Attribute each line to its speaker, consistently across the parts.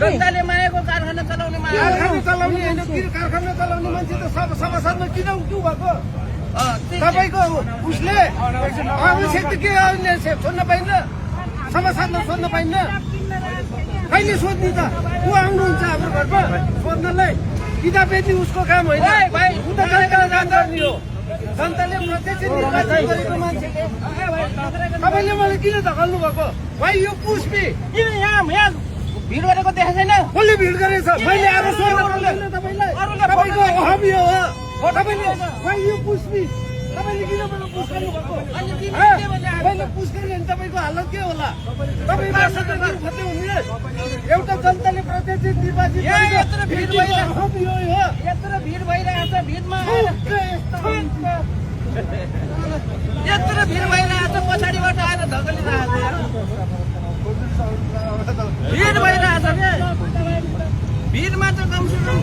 Speaker 1: जनताले मागेको कारखाना चलाउने कारखाना चलाउने मान्छे त सभासदमा किन उठ्नु भएको तपाईँको उसले आवश्यक त के सोध्न पाइन्न सभासदमा सोध्न पाइन्न कहिले सोध्ने त को आउनुहुन्छ हाम्रो घरमा सोध्नलाई किताब बेच्ने उसको काम होइन ऊ त जनतालाई जान गर्ने हो जनताले प्रत्यक्ष निर्वाचन गरेको मान्छेले तपाईँले मलाई किन धकाल्नु भएको भाइ यो पुष्पी किन यहाँ भिड गरेको देखाएको छैन कसले भिड गरेछ मैले अब सोध्न तपाईँको हबी हो तपाईँले भाइ यो पुष्पी तपाईँले किन मलाई पुस गर्नु भएको मैले पुस गरेँ भने तपाईँको हालत के होला तपाईँ खत्तै हुने एउटा जनताले प्रत्यक्ष निर्वाचित यत्रो भिड भइरहेको छ भिडमा यत्रो भिड भइरहेको छ पछाडिबाट आएर धकलिरहेको छ भिड भइरहेको छ क्या भिडमा त कमसेकम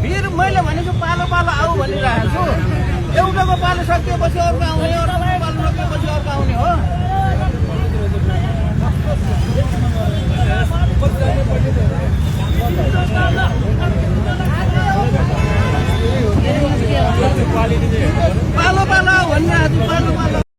Speaker 1: भिड मैले भनेको पालो पालो आऊ भनिरहेको छु एउटाको पालो सकिएपछि अर्को आउने अर्को पालो सकिएपछि अर्को आउने हो